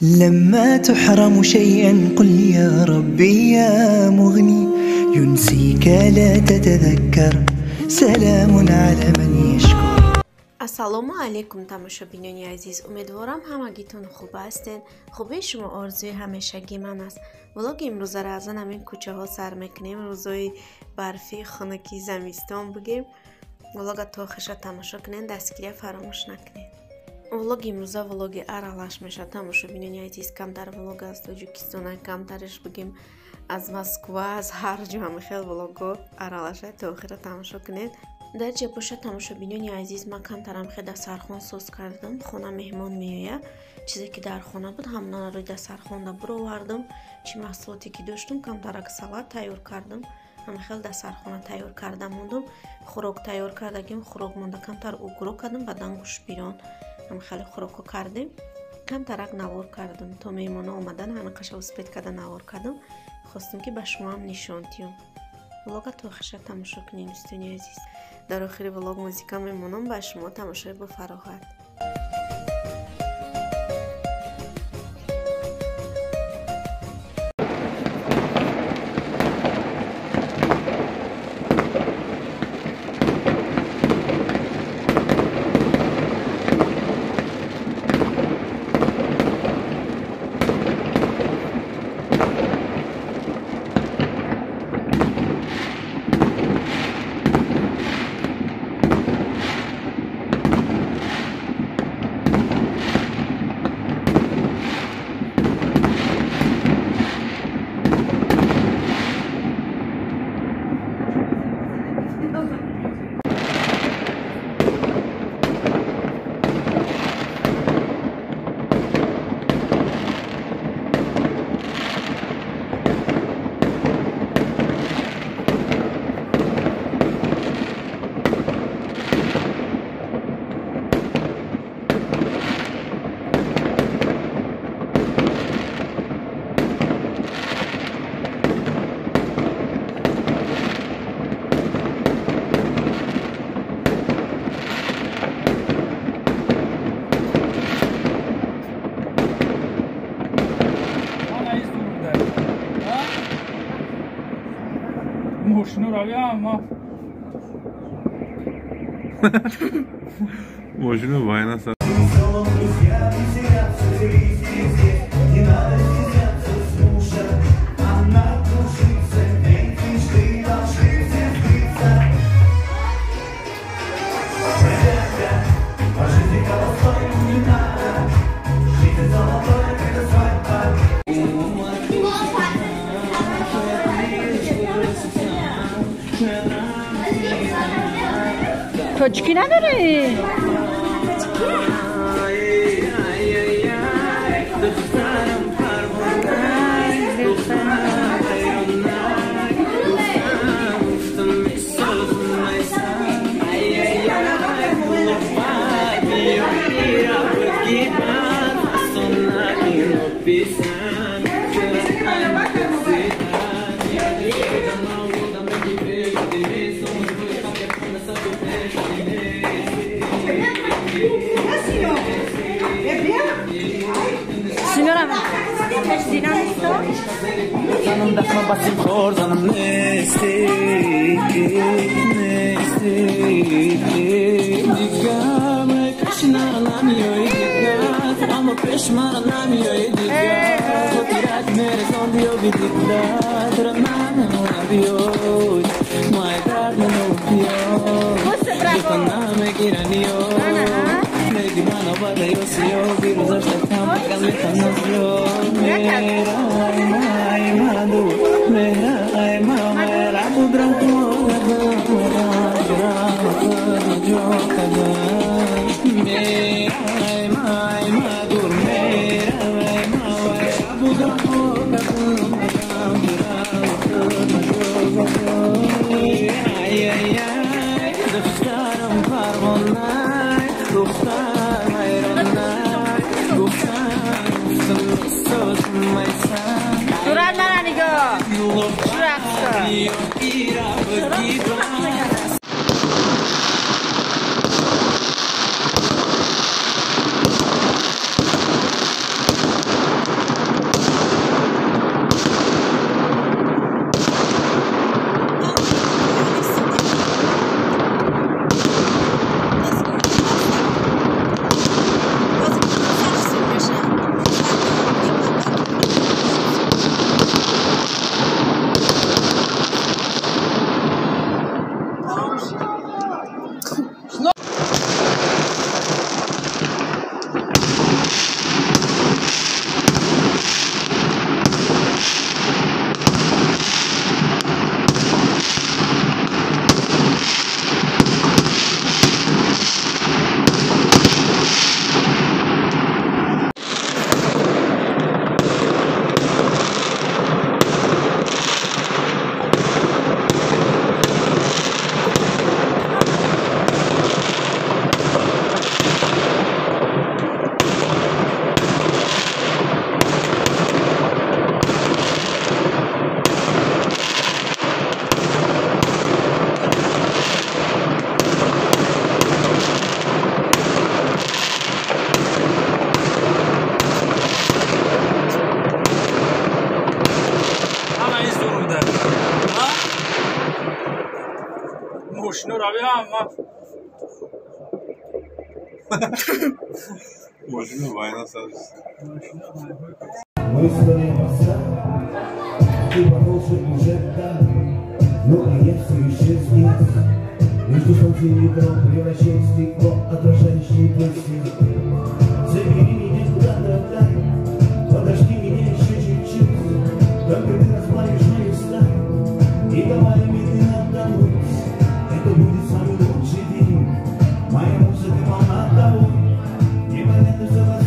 لما تحرم شيئا قل يا ربي يا مغني ينسيك لا تتذكر سلام على من يشكر. Ассалому алайкум, тамошобинони азиз. Умедворам, ҳамагитон хуб ҳастен. Хубии шумо орзуи ҳамешагии ман аст. Влоги имрӯзаро аз он ҳамин кӯчаҳо сар мекунем. Рӯзои барфӣ, хунуки замистон бугем. Влога то охирша тамошо кунед, дастгирия фаромӯш накунед. Влоги имрӯза влоги аралаш мешавад, тамошобинони азиз. Камтар влог аз Тоҷикистона, камтараш бигем аз Москва, аз ҳар ҷо ҳамихел влого аралаша, то охира тамошо кунед. Дар ҷа боша, тамошобинони азиз, ман камтарам хе дастархон соз кардам. Хона меҳмон меояд. Чизе ки дар хона буд, ҳамонро рӯи дастархонда буровардам. Чӣ маҳсулоте ки доштум, камтарак салат тайёр кардам. Ҳамихел дастархона тайёр карда мондум. Хӯрок тайёр кардагим, хӯрок монда, камтар угро кардам, баъдан гӯшт бирён. Ҳамихеле хӯрокҳо кардем. Камтарак навор кардам. То меҳмоно омадан, ҳамин успеть карда навор кардам. Хостам, ки ба шумоам нишон диҳам. Влога то охирша тамошо кунед, дӯстони азиз. Дар охири влог музика мемонам, ба шумо тамошои бо фароғат. Мошину вайна са. Тоҷикӣ надорӣ? Signora, Мошина вайна сар. Мы стоим, ты похожа уже там, но а я все еще здесь. Между солнцем и ветром превращай в стекло, отражающий блеск. Забери меня куда-то вдаль, подожди меня еще чуть-чуть. Только ты расплавишь мои сна и давай медленно тонуть. Это будет самый лучший день, моя музыка волна того. Непонятно, что нас...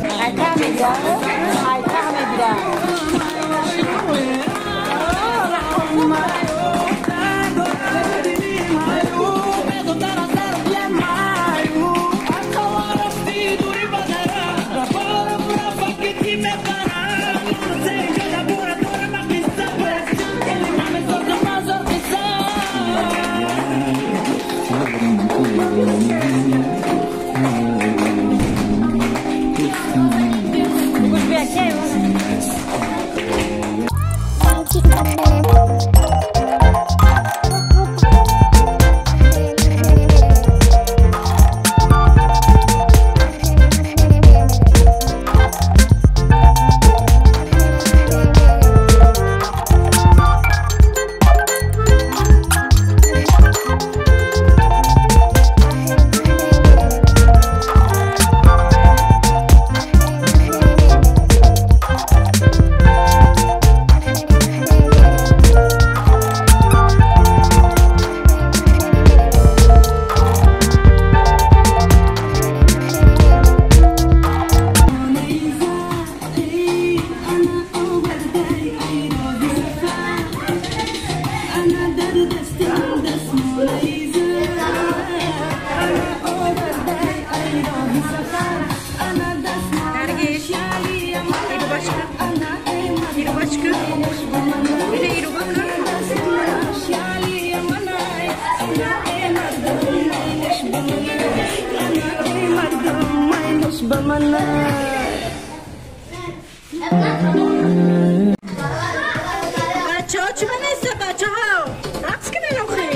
بچه ها چی بنیسته بچه ها رقص کنین آخه.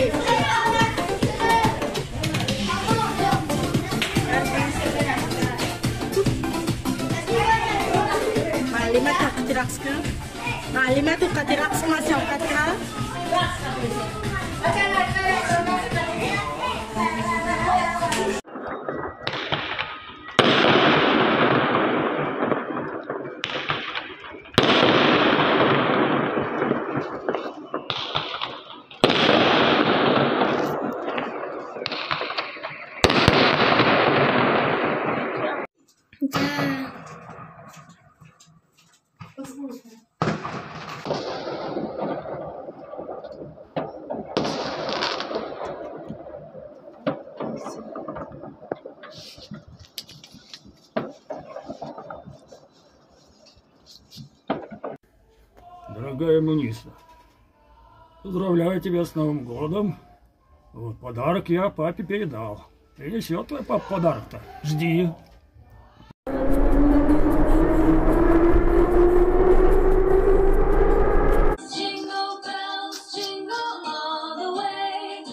معلمه تقدر رقص کن، معلمه تقدر رقص کن، سوقت کن. Дорогая Муниса, поздравляю тебя с Новым годом. Вот подарок я папе передал. Принесет твой папа подарок-то. Жди. Jingle bells, jingle all the way.